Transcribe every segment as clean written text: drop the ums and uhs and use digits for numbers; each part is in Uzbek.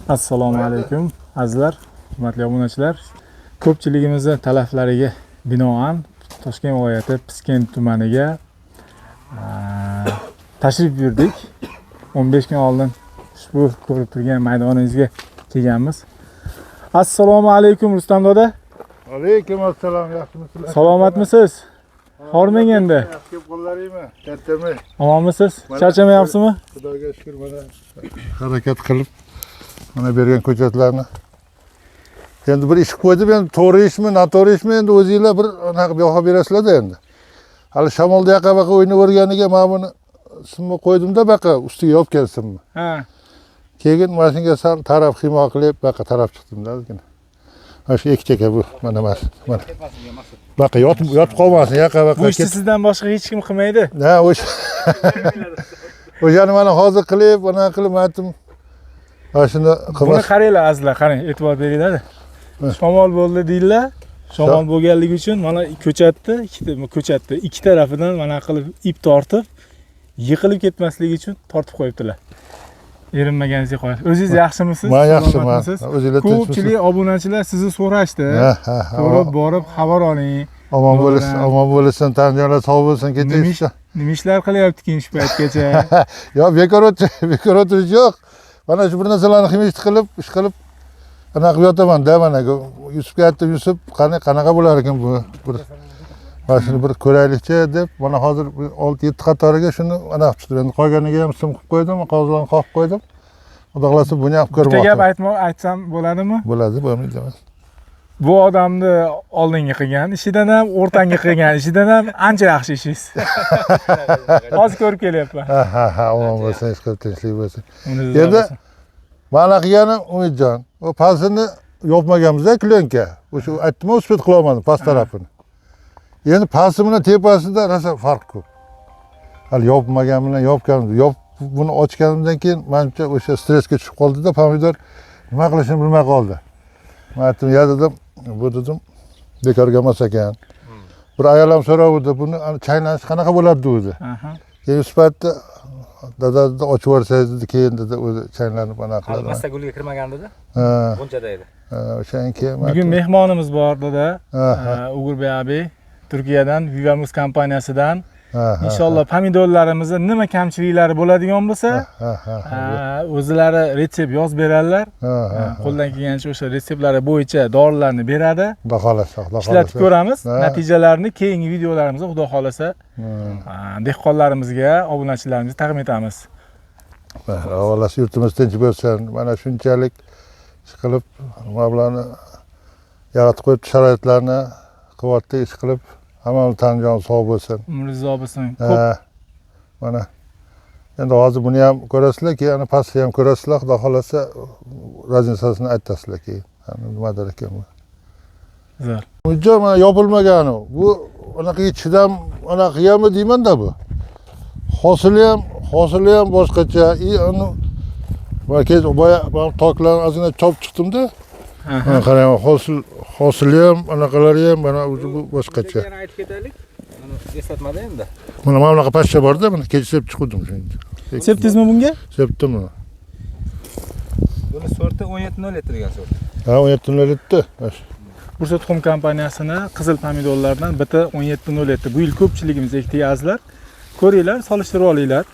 Assalomu alaykum azizlar, hurmatli obunachilar. Ko'pchiligimizni talablariga binoan Toshkent viloyati Piskent tumaniga tashrif buyurdik. 15 kun oldin ushbu ko'rib turgan maydoningizga kelganmiz. Assalomu alaykum Rustam doda. Alaykum assalom, yaxshimisizlar? Salomatmisiz? Hormang endi. Yaxshi kelib qollaringmi? Charchamay. Omonmisiz? Charchamayapsizmi? Xudoga shukur, mana harakat qilib mana bergan ko'chatlarni. Endi bir ish qilib qo'ydim, endi to'g'ri ishmi, noto'g'ri ishmi, endi o'zinglar bir anaqa baho berasizlar-da endi. Hali shamolda yoqa baqa o'ynayverganiga mana buni simni qo'ydimda, baqa ustiga yopgan simni. Ha. Keyin mana shunga sal taraf himoya qilib, baqa taraf chiqdim-da ozgina. Mana shu ikki cheka bu, mana mana. Mana. Baqa yotib qolmasin, yoqa baqa. Bu ishni sizdan boshqa hech kim qilmaydi. Ha, o'sha. O'shani mana hozir qilib, mana qilib aytdim. Mana shuni Buni qilmas. qaranglar azizlar, qarang, e'tibor beringlar. Shamol bo'ldi deydilar. Shamol bo'lganligi uchun mana ko'chatni, ikkita ko'chatni ikki tarafidan mana qilib ip tortib, yiqilib ketmasligi uchun tortib qo'yibdilar. Erinmaganingizga qo'ying. O'zingiz yaxshimisiz? Men yaxshiman. Salomatmisiz? O'zinglar tinchmisiz? Ko'pchilik obunachilar sizni so'rashdi. Ha, ha, ha. Ko'rib borib xabar oling. Omon bo'lsin, Do'stlar. omon bo'lsin, tan jonlar sog' bo'lsin, kecha ishda. Nima ishlar qilyapti keyin shu paytgacha? Yo, bekor o'tir, bekor o'tirish yo'q. Mana shu bir narsalarni ximist qilib, ish qilib anaqa qilib yotaman-da mana. Yusufga aytdim, Yusuf, qani qanaqa bo'lar ekan bu? Bir mana shuni bir ko'raylikchi deb, mana hozir 6-7 qatoriga shuni anaqa qilib chiqdim. Endi qolganiga ham sim qilib qo'ydim, qog'ozlarni qoqib qo'ydim. Xudo xohlasa buni ham Bitta gap ko'rmoqchi. Aytsam bo'ladimi? Bo'ladi, bo'lmaydi emas. Bu odamni oldingi qilgan ishidan ham, o'rtangi qilgan ishidan ham ancha yaxshi ishingiz. Hozir ko'rib kelyapman. Ha, ha, ha, omon bo'lsin, ish qilib tinchlik bo'lsin. Umringiz Endi uzoq bo'lsin. mana qilganim Umidjon, o pastini yopmaganmiz-da klenka. O'sha aytdim-ku, успеть qila olmadim past tarafini. Endi pasti bilan tepasida rosa farq ko'p. Hali yopmagan bilan yopgan, yop buni ochganimdan keyin manimcha o'sha stressga tushib qoldi-da, pomidor nima qilishini bilmay qoldi. Men aytdim, ya dedim, bu dedim bekorga emas ekan. Bir ayol ham so'ravdi, buni chaynalishi qanaqa bo'ladi dedi. Keyin shu paytda dada dedi, ochib yuborsangiz dedi, keyin dedi o'zi chaylanib anaqa Hali qiladi. massa gulga kirmagandida. Ha, G'unchada edi. ha, o'shandan keyin Bugun mehmonimiz bor dada. Ha, ha. Uğur abi Turkiyadan Vivamus kompaniyasidan. Ha, ha, Inshaalloh pomidorlarimizda nima kamchiliklari bo'ladigan bo'lsa, ha, ha, ha, o'zlari retsept yozib beradilar. ha, ha, ha. Qo'ldan kelgancha o'sha retseptlari bo'yicha dorilarni beradi. Xudo xohlasa, Xudo Ishlatib xohlasa. ko'ramiz. Ha. Natijalarini keyingi videolarimizda Xudo xohlasa dehqonlarimizga, obunachilarimizga taqdim etamiz. Avvalasi yurtimiz tinch bo'lsin. Mana shunchalik ish qilib, nima bilan yaratib qo'yibdi sharoitlarni, quvvatli ish qilib, hammamiz tan jon sog' bo'lsin. Umringiz uzoq bo'lsin. Ko'p Ha, mana endi hozir buni ham ko'rasizlar, keyin ana pastni ham ko'rasizlar, Xudo xohlasa разница sini aytasizlar keyin. Ana nimadir ekan bu. Zo'r. Umidjon, mana yopilmagani. Bu anaqaga chidam, anaqa qilganmi deyman-da bu. Hosili ham boshqacha. I uni mana keyin boya mana toklarni ozgina chopib chiqdim-da. Mana qarang, hosili ham, anaqalari ham mana o'zi bu boshqacha. Yana aytib ketaylik. Mana eslatmada endi. Mana bunaqa pashsha bor-da, mana kecha sepib chiqdim shunga. Sepdingizmi bunga? Sepdim buni. Buni sorti 17.07 degan sort. Ha, 17.07. Mana shu. Bursa tuxum kompaniyasini qizil pomidorlardan bitta 17.07. Bu yil ko'pchiligimiz ekdik azizlar. Ko'ringlar, solishtirib olinglar.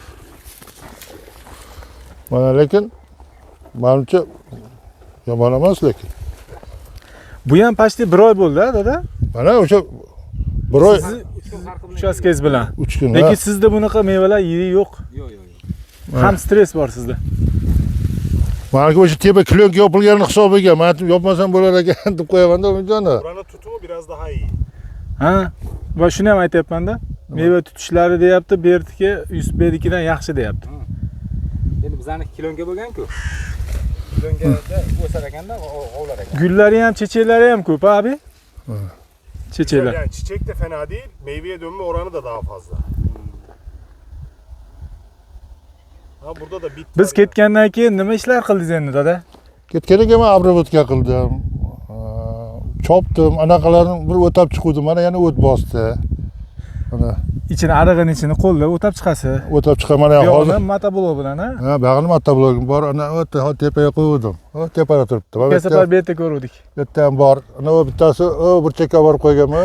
Mana lekin manimcha yomon emas lekin. Bu ham почти bir oy bo'ldi, dada. Mana o'sha bir oy, Sizni uchastkangiz bilan. 3 kun. Lekin sizda bunaqa mevalar yeri yo'q. Yo'q, yo'q, yo'q. Ham stress bor sizda. Maniki o'sha tepa klenka yopilgani hisobiga, men aytdim, yopmasam bo'lar ekan deb qo'yaman-da Umidjon. Buranın tutumu biraz daha iyi. Ha? Va shuni ham aytyapman-da. Meva tutishlari deyapti, Bertiki Yusufbeknikidan yaxshi deyapti. Endi bizaniki klonka bo'lgan-ku. Klonkada o'sar ekanda, ovlar ekan. Gullari ham, chechaklari ham ko'p, abi. Chechaklar. Yani çiçek de fena değil, meyveye dönme oranı da daha fazla. Ha burada da bit Biz var ya. ketgandan keyin nima ishlar qildingiz endi dada? Ketgandan keyin men обработка qildim. Chopdim, anaqalarni bir o'tab chiquvdim. Mana yana o't bosdi. Mana. Ichini arig'ini ichini qo'lda o'tab chiqasiz. O'tab chiqaman hozir. Buyog'ini motoblok bilan, ha? Ha, buyog'ini motoblogim bor. Ana o'ta hozir tepaga qo'ydim. O tepada turibdi. Mana O'tgan safar bu yerda ko'ruvdik. bu yerda ham bor. Ana u bittasi o burchakka borib qo'yganman.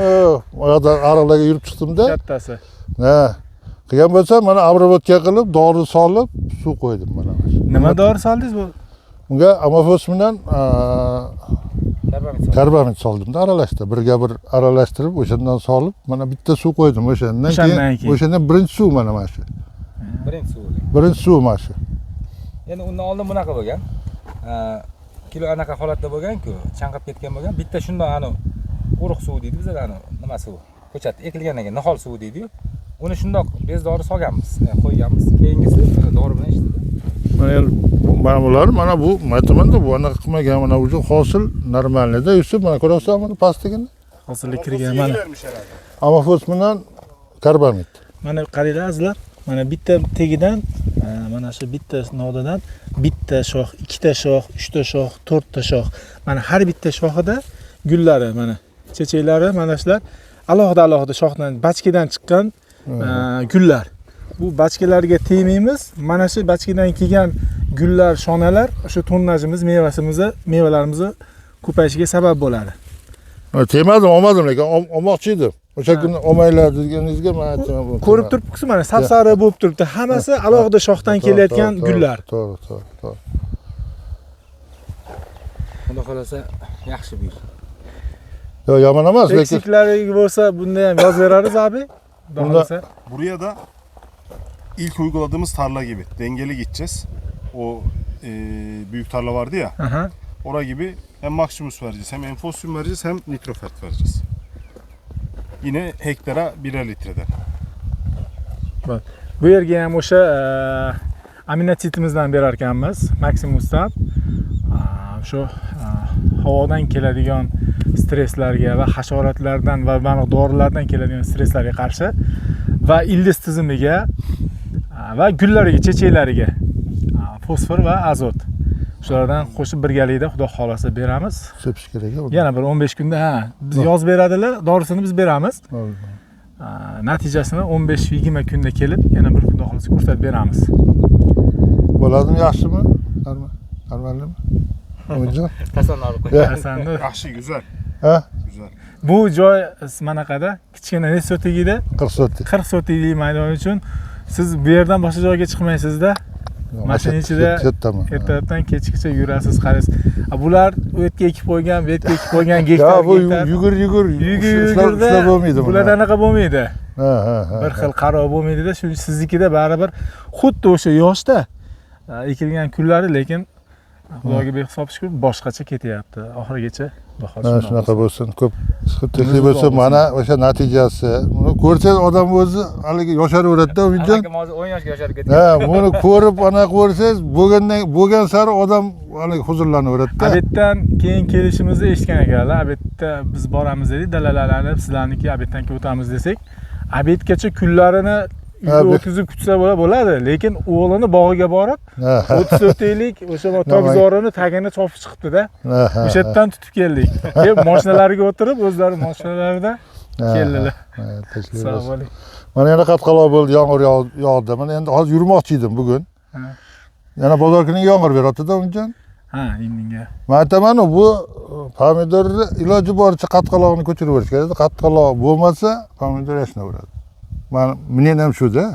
O yoqda ariqlarga yurib chiqdim-da. Kattasi. Ha. Qilgan bo'lsam, mana обработка qilib, dori solib, suv qo'ydim mana. Nima dori soldingiz bu? Unga amofos bilan Karbamid soldim. Karbamid soldimda aralashtirib, birga bir aralashtirib, o'shandan solib, mana bitta suv qo'ydim o'shandan O'shandan keyin. O'shandan birinchi suv mana mana shu. Birinchi suv bo'lgan. Birinchi suv mana shu. Endi undan oldin bunaqa bo'lgan. Kilo anaqa holatda bo'lgan-ku, chanqab ketgan bo'lgan. Bitta shundoq anu urug' suvi deydi bizada anu nima suvi? Ko'chat ekilgandan keyin nihol suvi deydi-yu. Uni shundoq bez dori solganmiz, qo'yganmiz. Keyingisi mana dori bilan ishladi. Mana endi mana bular, mana bu aytamanda bu anaqa qilmagan, mana уже hosil нормальный da Yusuf, mana ko'ryapsan buni pastligini. Hosilga Amofos kirgan yeni mana. vermiş herhalde. Amofos bilan karbamid. Mana qaranglar azizlar, mana bitta tegidan, mana shu bitta novdadan bitta shox, ikkita shox, uchta shox, to'rtta shox. Mana har bitta shoxida gullari, mana chechaklari, mana shular alohida alohida shoxdan, bachkadan chiqqan gullar. Bu bachkalarga tegmaymiz. Mana shu bachkadan kelgan gullar, shonalar o'sha tonnajimiz, mevasimizni, mevalarimizni ko'payishiga sabab bo'ladi. Ha, Tegmadim, olmadim lekin olmoqchi edim. O'sha Ha. kuni olmanglar deganingizga men aytdim. bu Ko'rib turibsiz, mana sap-sariq bo'lib turibdi. Hammasi alohida shoxdan To'g'ri, kelayotgan to'g'ri, gullar. To'g'ri, to'g'ri, to'g'ri. Xudo xolasa yaxshi bu yil. Yo'q, yomon emas, lekin Eksiklari bo'lsa bunda ham yozib beramiz abi. Xudo Bunda- xohlasa. Buraya da ilk uyguladığımız tarla gibi dengeli gideceğiz. O büyük tarla vardı ya. Aha. Ora gibi hem Maximus vereceğiz, hem Enfosyum vereceğiz, hem Nitrofert vereceğiz. Yine hektara birer litreden. Bu yerga ham o'sha aminositimizdan berar ekanmiz, Maximusdan. Shu havodan keladigan stresslarga va hasharotlardan va mana dorilardan keladigan stresslarga qarshi va ildiz tizimiga va gullariga, chechaklariga fosfor va azot. Shulardan qo'shib birgalikda Xudo xolasa beramiz. Sepish kerak. A, Yana bir 15 kunda ha, biz To'g'ri. yozib beradilar, dorisini biz beramiz. To'g'ri. Natijasini 15-20 kunda kelib yana bir Xudo xolasa ko'rsatib beramiz. Bo'ladimi, yaxshimi? Normal, normalmi? Umidjon? Tasonlar qo'y. Ya. Hasanni Yaxshi, güzel. Ha? Güzel. bu joy manaqada kichkina necha sotigida 40 sotik. 40 sotiklik maydon uchun siz bu yerdan boshqa joyga chiqmaysizda. Mashina ichida Yerdaman. Ertalabdan kechgacha yurasiz, qaraysiz. A, bular u yerga ekib qo'ygan, bu yerga ekib qo'ygan gektar, Ya bu gektar. yugur yugur Yugur ushlab yugurda ushlab bo'lmaydi buni. Bularda anaqa bo'lmaydi. Ha, ha, ha. Bir xil qaror bo'lmaydida. Shu siznikida baribir xuddi o'sha yoshda ekilgan kunlari, lekin Xudoga behisob shukur boshqacha ketyapti. Oxirigacha Xudo Ha, xohlasa. shunaqa bo'lsin. Ko'p Umid tinchlik bo'lsin. bo'lsin. Mana o'sha natijasi. Buni ko'rsangiz odam o'zi haligi yosharaveradida Umidjon. Anaqa hozir 10 yoshga yosharib ketgan. Ha, buni ko'rib ana ko'rsangiz bo'lgandan bo'lgan sari odam haligi huzurlanaveradida. Обед dan keyin kelishimizni eshitgan ekanlar. Обед da biz boramiz dedik, dalalarni sizlarniki обед dan keyin o'tamiz desak, обед gacha kunlarini uyda Ha, o'tkazib kutsa bo'ladi, lekin o'g'lini bog'iga borib Ha, ha, 30 sotiklik o'sha tokzorini tagini chopib chiqibdi-da. ha, ha, O'sha yerdan tutib keldik. Keyin mashinalarga o'tirib, o'zlari mashinalarida ha, keldilar. ha, tinchlik Sog' bo'lsin. bo'ling. Mana yana qatqaloq bo'ldi, yomg'ir yog'di. Mana endi hozir yurmoqchi edim bugun. Ha. Yana bozor kuni yomg'ir beryapti-da Umidjon. Ha, indinga. Men aytamanu bu pomidorni iloji boricha qatqalog'ini ko'chirib yuborish kerak. Qatqaloq bo'lmasa pomidor yashnaveradi. Man mening ham shu-da.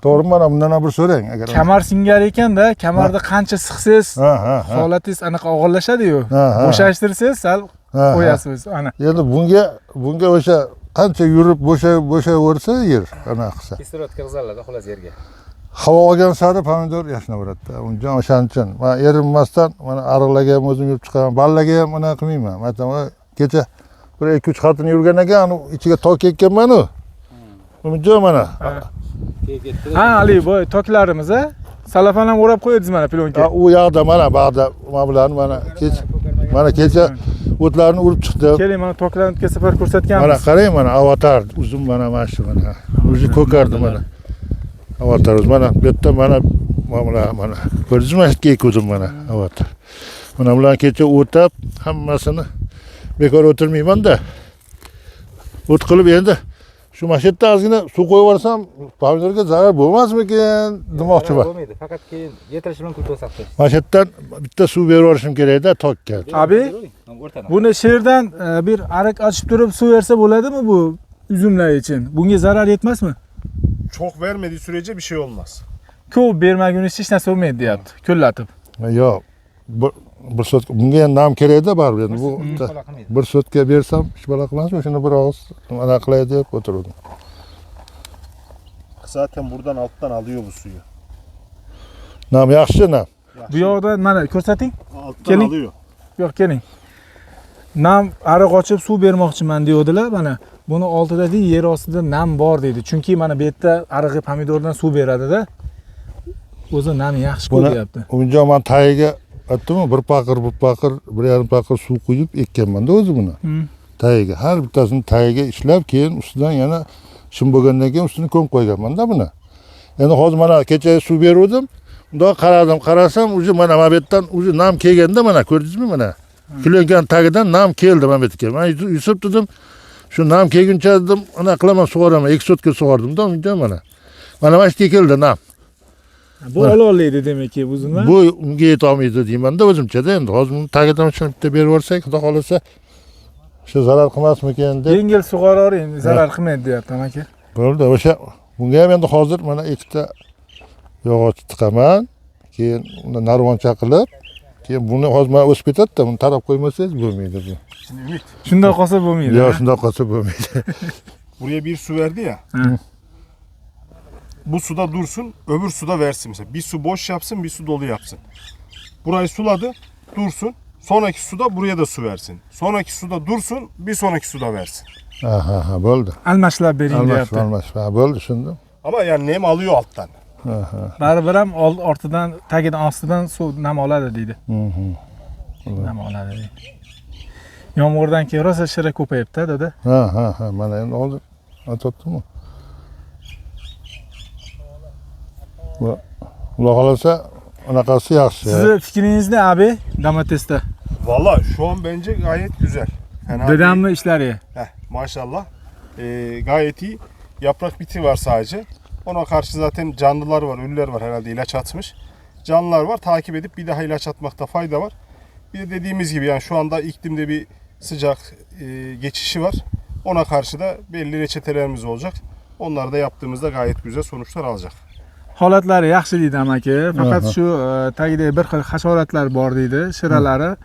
To'g'rimi? Mana bundan ham bir so'rang agar. Kamar singari ekanda, kamarda qancha siqsangiz Ha, ha, ha. holatingiz anaqa og'irlashadi-yu. Ha, ha. Bo'shashtirsangiz sal Ha, ha. qo'yasiz. Ana. Endi bunga o'sha qancha yurib bo'shayversa yer anaqa qilsa. Kislorod kirgizadilar xullas yerga. Havo olgan sari pomidor yashnaveradi. Undan o'shaning uchun man erinmasdan mana ariqlarga ham o'zim yurib chiqaman, ballaga ham anaqa qilmayman. Man aytaman, "Voy, kecha bir 2-3 xotin yurgan ekan, uni ichiga tok ekkanman-u." Umidjon mana. Tegib ketdi. Ha, haligi bu toklarimiz a? Salafan ham o'rab qo'ydingiz mana plyonka. Ha, u yoqda mana bag'da mana bularni mana kech mana kecha o'tlarni urib chiqdim. Keling, mana toklarni o'tgan safar ko'rsatganmiz. Mana qarang, mana avatar uzun mana mana shu mana. O'zi ko'kardi mana. Avatar o'zi mana bu yerda mana mana bular mana. Ko'rdingizmi mana shu yerga ekuvdim mana avatar. Mana bularni kecha o'tab hammasini bekor o'tirmayman-da. O't qilib endi Shu mana shu yerda ozgina suv qo'yib yuborsam, pomidorga zarar bo'lmasmikin demoqchiman. Bo'lmaydi. Faqat keyin yetilishi bilan kultosa qilasiz. Mana shu yerdan bitta suv berib yuborishim kerakda tokka. Abi? O'rtadan. Buni sherdan bir ariq ochib turib suv bersa bo'ladimi bu uzumlar uchun? Bunga zarar yetmasmi? Çok vermediği sürece bir şey olmaz. Ko'p bermagunicha hech narsa bo'lmaydi deyapti. Ko'llatib. Yo'q. Bir sotka bunga ham nam kerakda baribir endi bu Hech balo qilmaydi. bir sotka bersam hech balo qilmasmi? Shuni bir og'iz mana qilay deb o'tirdim. Zaten buradan alttan alıyor bu suyu. Nam yaxshi nam. Bu yoqda mana ko'rsating. Alttan Keling. alıyor. Yo'q, keling. Nam ariq ochib suv bermoqchiman deyodilar. Mana buni oldida deydi, yer ostida nam bor deydi. Chunki mana bu yerda arig'i pomidordan suv beradida. O'zi nam yaxshi-ku Buni deyapti. Umidjon man tagiga aytdimu, bir paqir, bir paqir, bir yarim paqir suv quyib ekkanman-da o'zi buni. Tagiga, har bittasini tagiga ishlab, keyin ustidan yana shim bo'lgandan keyin ustini ko'mib qo'yganman-da buni. Endi hozir mana kecha suv beruvdim. Bundoq qaradim, qarasam, уже mana bu yerdan уже nam kelganda mana ko'rdingizmi mana? Plyonkaning tagidan nam keldi mana bu yerga. Man Yusuf dedim, shu nam kelguncha dedim, ana qilaman, sug'oraman, 2 sotka sug'ordim-da, undan mana. Mana mana shu yerga keldi nam. Bu olollaydi demakki bu uzumlar. Bu unga yetolmaydi deyman-da o'zimcha-da endi. Hozir buni tagidan shuni bitta berib yuborsak, xudo xohlasa shu zarar qilmasmikin deb. Yengil sug'oravering, zarar qilmaydi deyapti amaki. Bo'ldi, o'sha bunga ham endi hozir mana ikkita yog'och tiqaman, keyin uni narvoncha qilib, keyin buni hozir mana o'sib ketadi-da, buni tarab qo'ymasangiz bo'lmaydi bu. Şimdi Ümit Shunday qolsa bo'lmaydi. Yo'q, shundoq qolsa bo'lmaydi. buraya bir su verdi ya. Hı. Bu suda dursun, öbür suda versin mesela. Bir su boş yapsın, bir su dolu yapsın. Burayı suladı, dursun. Sonraki suda buraya da su versin. Sonraki suda dursun, bir sonraki suda versin. Ha ha ha, bo'ldi. Almashlab bering Almash, deyapti. almash. Ha, bo'ldi, tushundim. Ama yani nem alıyor alttan. Baribir ham ortidan, tagidan, ostidan suv nam oladi deydi. Nam oladi deydi. Yomg'irdan keyin rosa shira ko'payibdi dada. Ha ha ha, mana endi hozir aytyaptimu. Bu Xudo xohlasa anaqasi yaxshi. Sizni fikringiz ne abi domatesda? Valla şu an bence gayet güzel. Fena değil. Dadamni ishlari. Heh, maşallah. Gayet iyi. Yaprak biti var sadece. Ona karşı zaten canlılar var, ölüler var herhalde ilaç atmış. Canlılar var. Takip edip bir daha ilaç atmakta fayda var. Bir de dediğimiz gibi yani şu anda iklimde bir sıcak geçişi var. Ona karşı da belli reçetelerimiz olacak. Onları da yaptığımızda gayet güzel sonuçlar alacak. Holatlari yaxshi deydi amaki. Faqat Aha. shu tagida bir xil hasharotlar bor deydi, shiralari.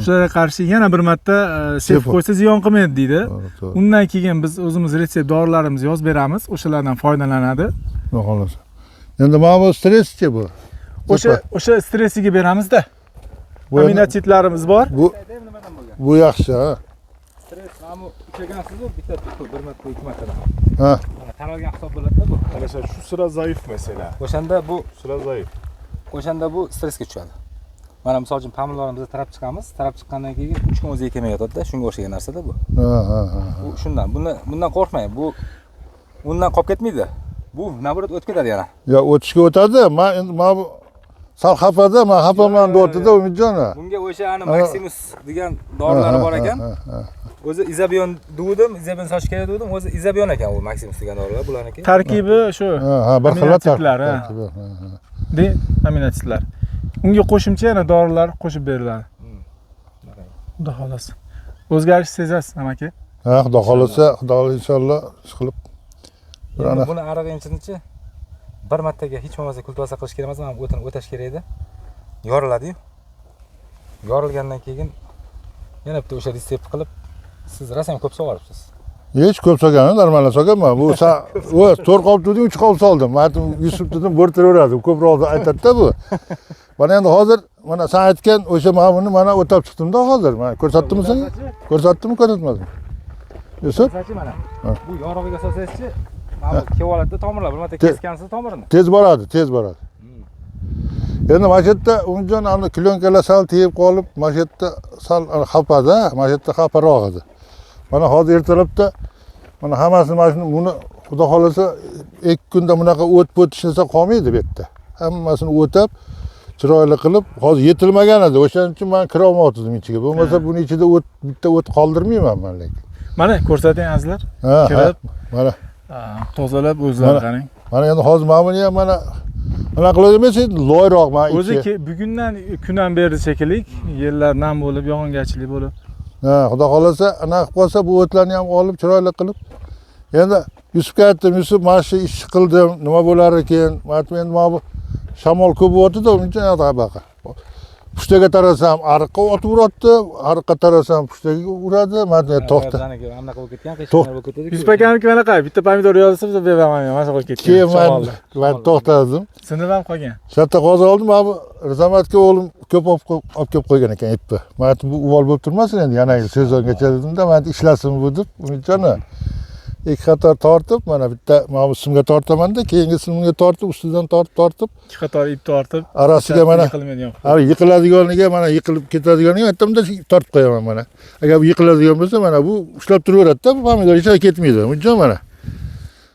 Shularga qarshi yana bir marta sepib Sepib. qo'ysa ziyon qilmaydi deydi. To'g'ri, to'g'ri. Undan keyin biz o'zimiz retsept dorilarimizni yozib beramiz, o'shalardan foydalanadi. Xudo xohlasa. Endi mana bu stresschi bu. O'sha stressiga beramizda. Bu endi- Aminositlarimiz bor. bu Nimadan bo'lgan? bu yaxshi ha. Stress mana bu ishlagansiz-ku bitta bir marta, ikki martadan. Ha. Mana taralgan hisob bo'ladi-da bu. Mesela şu sıra zayıf mesela. O'shanda bu Sıra zayıf. O'shanda bu stressga tushadi. Mana misol uchun pomidorimizni tarab chiqamiz, tarab chiqqandan keyin 3 kun o'ziga kelmay yotadi-da, shunga o'xshagan narsa-da bu. Ha ha ha. Bu shundan, bundan qo'rqmang. Bu undan qolib ketmaydi. Bu naborat o'tib ketadi yana. Ya o'tishga o'tadi. Men endi mana bu sal xafada, men xafaman deyapti-da Umidjon. ha. Bunga o'sha ani Ha. Maximus degan dorilari bor ekan. Ha, ha, ha. O'zi Izabion duvdim, Izabion sochish kerak duvdim, o'zi Izabion ekan u Maximus degan dorilar bularniki. Tarkibi shu Ha, ha, bir xil Aminositlar, ha. tarkibi, ha, ha. de aminositlar. Unga qo'shimcha yana dorilar qo'shib beriladi. Xudo xohlasa. O'zgarish sezasiz amaki. Ha, xudo xohlasa, xudo xohlasa inshaalloh ish qilib bir Endi ana buni arig'i inchinichi bir martaga hech bo'lmasa kultivasiya qilish kerak emas, mana bu o'tini o'tash kerak edi. Yoriladi-yu. Yorilgandan keyin yana bitta o'sha retsept qilib siz rosa ham ko'p sug'oribsiz. Hech ko'p solganim, normal solganman. Bu sa o 4 qop dedim, 3 qop soldim. Men aytdim, Yusuf dedim, bo'rttiraveradi. Ko'proq aytadi-da bu. Mana endi hozir mana sen aytgan o'sha mana buni mana o'tab chiqdim-da hozir. Mana ko'rsatdimmi senga? Ko'rsatdimmi, ko'rsatmadimmi? Yusuf, Masalanchi mana Ha. bu yorug'iga solsangizchi, mana bu kelib oladida tomirlar, bir marta kesgansiz tomirini. tez boradi, tez boradi. Endi mana shu yerda Umidjon ani klyonkalar sal tegib qolib, mana shu yerda sal xapada, mana shu yerda xafaroq edi. Mana hozir ertalabda mana hammasini mana shuni buni xudo xohlasa 2 kunda bunaqa o't po't ishlasa qolmaydi bu yerda. Hammasini o'tab chiroyli qilib, hozir yetilmagan edi. O'shaning uchun men kira olmayotgandim ichiga. Bo'lmasa buni ichida o't bitta o't qoldirmayman men lekin. Mana ko'rsating azizlar. Ha, ha, Kirib. mana Tozalab o'zlari qarang. Mana endi hozir mana buni ham mana mana qiladi emas, loyroq mana o'zi bugundan kun ham berdi shekilli. Yerlar nam bo'lib, yog'ingarchilik bo'lib. Ha, xudo xolasa, ana qilib qolsa bu o'tlarni ham olib chiroyli qilib. Endi Yusufga aytdim, Yusuf mana shu ishni qildim, nima bo'lar ekan? Men aytdim, endi mana bu shamol ko'p bo'lyapti-da, uning uchun baqa. Pushtaga tarasam ariqqa otib uradi, ariqqa tarasam pushtaga uradi. Men aytdim, to'xta. Anaqa bo'lib ketgan, qishlar bo'lib ketadi. Yusuf akamniki mana qay, bitta pomidor yozsa, mana bo'lib ketgan. Keyin men to'xtadim. Sinib ham qolgan. Shu yerda hozir oldim, mana bu Rizamatga o'g'lim ko'p olib kelib qo'ygan ekan ipni. Men aytdim, bu uvol bo'lib turmasin endi, yana yil sezongacha dedimda, men ishlasin bu deb, uning uchun ikki qator tortib, mana bitta mana bu simga tortamanda, keyingi simga tortib, ustidan tortib, ikki qator ip tortib, arasiga mana yiqiladiganiga, mana yiqilib ketadiganiga aytdimda tortib qo'yaman mana. Agar bu yiqiladigan bo'lsa, mana bu ushlab turaveradi-da, bu pomidor hech qayerga ketmaydi. Uncha mana.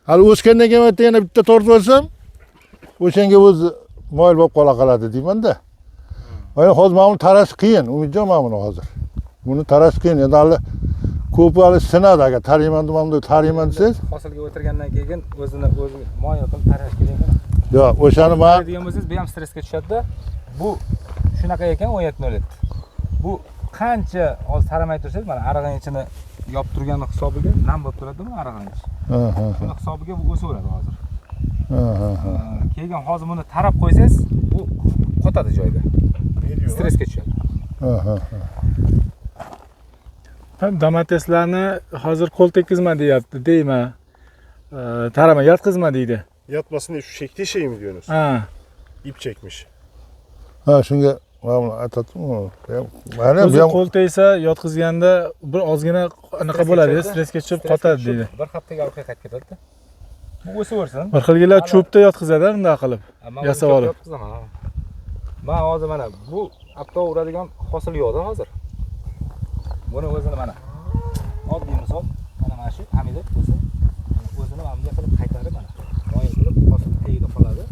Hali o'sgandan keyin bitta yana bitta tortib olsam, o'shanga o'zi moyil bo'lib qola qoladi deyman-da. Mana hozir mana buni tarash qiyin, Umidjon, mana buni hozir. Buni tarash qiyin. Endi hali ko'p hali sinadi, agar tarayman deb bunday tarayman desangiz, hosilga o'tirgandan keyin o'zini o'zi moyil qilib tarash kerak buni. Yo'q, o'shani men degan bo'lsangiz, bu ham stressga tushadi-da. Bu shunaqa ekan 17.07. Bu qancha hozir taramay tursangiz, mana arig'ing ichini yopib turgani hisobiga nam bo'lib turadi-da arig'ing ichi. Shuni hisobiga bu o'saveradi hozir. Keyin hozir buni tarab qo'ysangiz, bu qotadi joyida. Stressga tushadi. Domateslarni hozir qo'l tekkizma deyapti, deyma. Tarama, yotqizma deydi. Yatmasın diye şu çektiği şey mi diyorsunuz? Ha. İp çekmiş. Ha, shunga mana aytadim. Mana bu qo'l tegsa yotqizganda bir ozgina anaqa bo'ladi, stressga tushib qotadi deydi. Bir haftaga orqaga qaytib ketadi. Bu o'saversin. Bir xilgilar cho'pda yotqizadi bunday qilib. Yasab olib. Men hozir mana bu apto uradigan hosil yo'qda hozir. Buni o'zini mana oddiy misol, mana shu pomidor bo'lsa, o'zini mana bunday qilib qaytarib mana moyil qilib hosil tagida qoladi,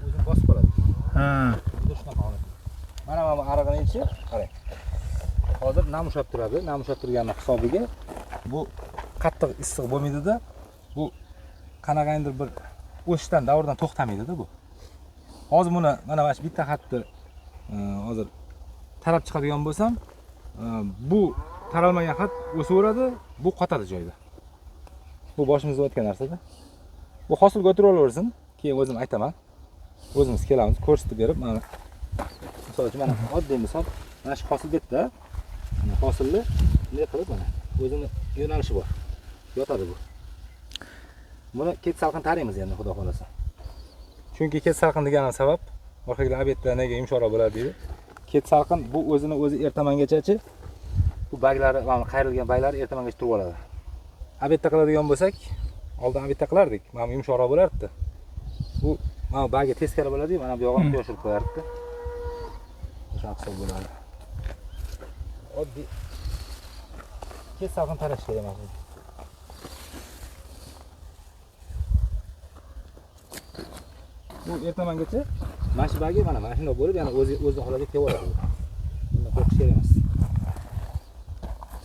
o'zini bosib qoladi. Ha. Bunda shunaqa holat. Mana bu arig'ini ichi, qarang. Hozir nam ushlab turadi, nam ushlab turgani hisobiga bu qattiq issiq bo'lmaydi-da. Bu qanaqandir bir o'sishdan, davrdan to'xtamaydi-da bu. Hozir buni mana shu bitta xatni hozir tarab chiqadigan bo'lsam, bu taralmagan xat o'saveradi, bu qotadi joyida. Bu boshimizda o'tgan narsada. Bu hosilga o'tirib olaversin, keyin o'zim aytaman. O'zimiz kelamiz, ko'rsatib berib, mana misol uchun mana oddiy misol, mana shu hosil betda, mana hosilni bunday qilib mana o'zini yo'nalishi bor. Yotadi bu. Buni kech salqin taraymiz endi, xudo xolasa. Chunki kech salqin deganim sabab, orqagilar obedda nega yumshoqroq bo'ladi deydi. Kech salqin bu o'zini o'zi ertamangachachi bu baglari, mana qayrilgan baglari ertamangacha turib oladi. Obedda qiladigan bo'lsak, oldin obedda qilardik, mana bu yumshoqroq bo'lardi. Bu mana bu bagi teskari bo'ladi-yu, mana bu yog'ini quyosh urib qo'yardi. O'sha hisob bo'ladi. Oddiy kech salqin tarash kerak mana bu. Bu ertamangacha mana shu bagi mana shunday bo'lib, yana o'zi o'zi holatiga kelib oladi. Bundan qo'rqish kerak emas.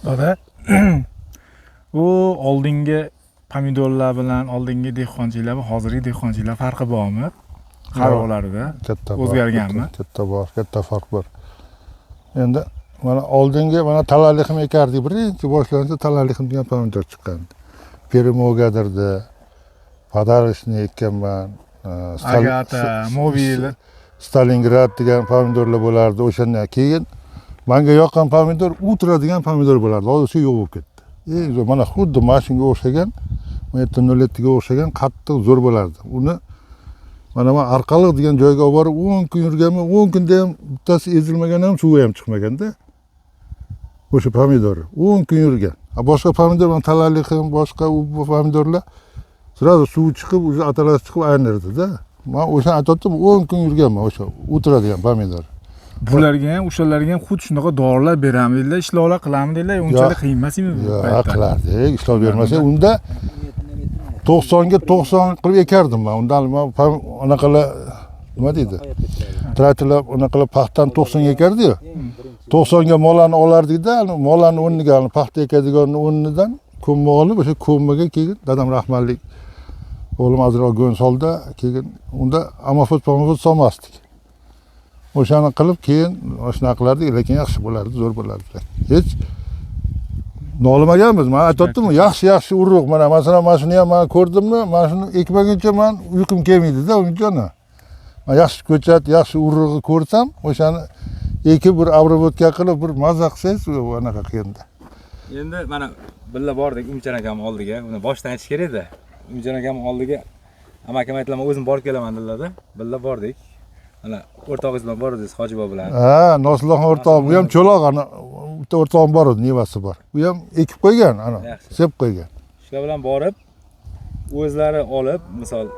Doda, bu oldingi pomidorlar bilan oldingi dehqonchilik va hozirgi dehqonchilik farqi bormi? Qarovlarida o'zgarganmi? Katta bor, katta farq bor. Endi mana oldingi mana talalixim ekardik. Birinchi boshlansa talalixim degan pomidor chiqqan. Perimogadirdi, Podarishni ekkanman. Agata, Mobil, Stalingrad degan pomidorlar bo'lardi o'shandan keyin. Menga yoqqan pomidor Utra degan pomidor bo'lardi. Hozir o'sha yo'q bo'lib ketdi. Eng zo'r mana xuddi mana shunga o'xshagan, 17.07 ga o'xshagan qattiq zo'r bo'lardi. Uni mana men Arqaliq degan joyga olib borib 10 kun yurganman, 10 kunda ham bittasi ezilmagan ham, suvi ham chiqmaganda. O'sha pomidor 10 kun yurgan. Boshqa pomidor, mana talalixim, boshqa u pomidorlar sразу suvi chiqib, o'sha atalasi chiqib aynirdi-da. Men o'shani aytayotdim, 10 kun yurganman o'sha Utra degan pomidor. Bularga ham, o'shalarga ham xuddi shunaqa dorilar beramdilar, ishlovlar qilamdilar, unchalik qiyin emasmi bu paytda? Qilardik, ishlov bermasak, unda 90ga 90 qilib ekardim men. Undan men anaqalar nima deydi? Traktorlar anaqalar paxtani 90 ga ekardi-yu. 90 ga molani olardik-da, molani o'rniga, paxta ekadiganni o'rnidan ko'mma olib, o'sha ko'mmaga keyin dadam rahmatlik O'g'lim ozroq go'ng soldi, keyin unda amofos pamofos solmasdik. O'shani qilib keyin shunaqa qilardik, lekin yaxshi bo'lardi, zo'r bo'lardi. Hech nolimaganmiz. Men aytyaptim, yaxshi urug'. Mana masalan, mana shuni ham men ko'rdimmi, mana shuni ekmaguncha men uyqum kelmaydi-da, unchani. Men yaxshi ko'chat, yaxshi urug'i ko'rsam, o'shani ekib bir обработка qilib, bir maza qilsangiz, anaqa qilganda. Endi mana birga bordik Umidjon akam oldiga, uni boshdan aytish kerak edi. Umidjon akam oldiga amakim aytdilar, men o'zim borib kelaman dedilar. Birga bordik. Mana o'rtog'ingiz bilan bordingiz, Hojibobo bilan. Ha, Noslillaxon o'rtog'im, u ham cho'loq, ana bitta o'rtog'im bor edi, nevasi bor. U ham ekib qo'ygan, ana, sep qo'ygan. Shular bilan borib, o'zlari olib, misol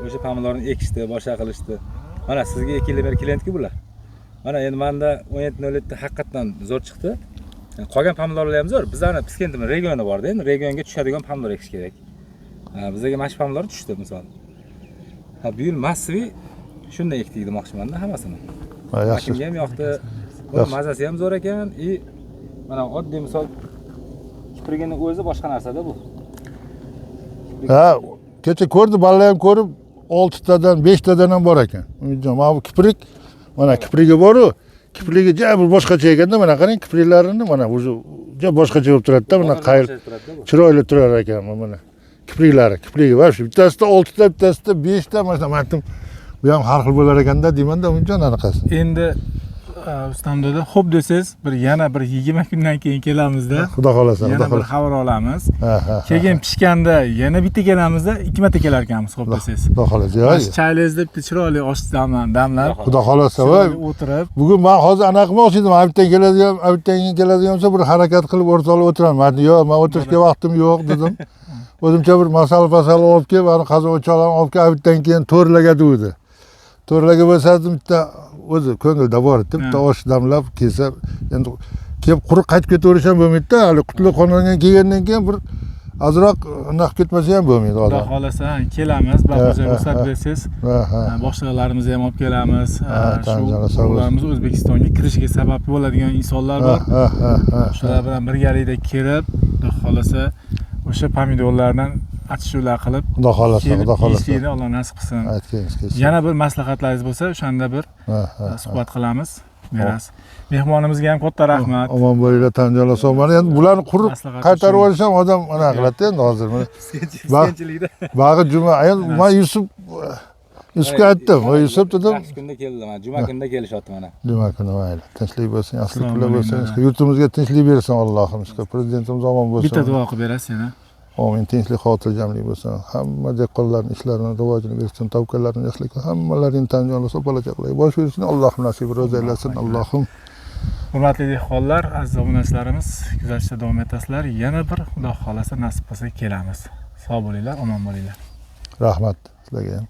o'sha pomidorni ekishdi, boshqa qilishdi. Mana sizga 2 yildan beri klientku bular. Mana endi menda 17.07 haqiqatdan zo'r chiqdi. Qolgan pomidorlar ham zo'r. Bizlarni Piskentimiz regioni borda, endi regionga tushadigan pomidor ekish kerak. Bizga mana shu pomidor tushdi misol. Ha, bu yil massiviy shunday ekdik demoqchiman-da hammasini. Yaxshi. Kimga ham yoqdi. Buni mazasi ham zo'r ekan. I mana oddiy misol kiprigini o'zi boshqa narsada bu. Ha, kecha ko'rdi, bolalar ham ko'rib 6 tadan, 5 tadan ham bor ekan. Umidjon, mana bu kiprik, mana kiprigi bor-u, kiprigi ja bir boshqacha ekanda, mana qarang, kipriklarini mana o'zi ja boshqacha bo'lib turadi-da, mana qayr chiroyli turar ekan mana. Kipriklari, kiprigi var shu. Bittasida 6 ta, bittasida 5 ta, mana shuna aytdim. Bu ham har xil bo'lar ekanda deyman-da, Umidjon anaqasi. Endi Rustam dada, xo'p desangiz, bir yana bir 20 kundan keyin kelamizda. Xudo xolasa, xudo Yana bir xolasa. xabar olamiz. Ha. Keyin pishganda yana bitta kelamizda, 2 marta kelar ekanmiz, xo'p desangiz. Xudo xolasa. Mana shu chaylaringizda bitta chiroyli osh damlab, Xudo xolasa, voy. o'tirib, Bugun men hozir anaqa qilmoqchi edim, abitdan keladigan, abitdan keyin keladigan bo'lsa bir harakat qilib o'rtoqlar o'tiraman. Men yo'q, men o'tirishga vaqtim yo'q dedim. O'zimcha bir masal-pasal olib kelib, ani qazon o'choqlarni olib kelib, abitdan keyin to'rlaga degdi. To'rlaga bo'lsa bitta o'zi ko'ngilda bor edi, bitta osh damlab kelsa, endi kelib quruq qaytib ketaverish ham bo'lmaydi-da, hali qutlug' xonadonga kelgandan keyin bir ozroq anaqa ketmasa ham bo'lmaydi Xudo odam. xolasa kelamiz, Bahodir ruxsat bersangiz, boshliqlarimizni ham olib kelamiz. Shu ularimiz O'zbekistonga kirishiga sabab bo'ladigan insonlar bor. Shular bilan birgalikda kirib, Xudo xolasa o'sha pomidorlardan atishuvlar qilib, Xudo xolasa, Xudo xolasa. Yeyishlikni Alloh nasib qilsin. Aytganingiz kelsin. Yana bir maslahatlaringiz bo'lsa, o'shanda bir suhbat qilamiz. Berasiz. Mehmonimizga ham katta rahmat. Omon bo'linglar, tan jonlar sog' bo'ling. Endi bularni qurib qaytarib olish ham odam anaqa qiladi endi hozir. Piskenchilikda. Bag'i juma, endi men Yusufga aytdim, "Voy Yusuf" dedim. Yaxshi kunda keldi mana, juma kunida kelishyapti mana. Juma kuni mayli. Tinchlik bo'lsin, yaxshilik kunlar bo'lsin. Yurtimizga tinchlik bersin Allohim. Prezidentimiz omon bo'lsin. Bitta duo qilib berasiz yana. Amin, tinchlik, xotirjamlik bo'lsin. Hamma dehqonlarning ishlarini rivojini bersin, tavakkallarini yaxshilik qilsin. Hammalaring tan jonlar sog' bola chaqalar bosh bersin. Allohim nasib ro'za aylasin. Allohim. Hurmatli dehqonlar, aziz obunachilarimiz, kuzatishda davom etasizlar. Yana bir Xudo xolasa nasib qilsa kelamiz. Sog' bo'linglar, omon bo'linglar. Rahmat sizlarga ham.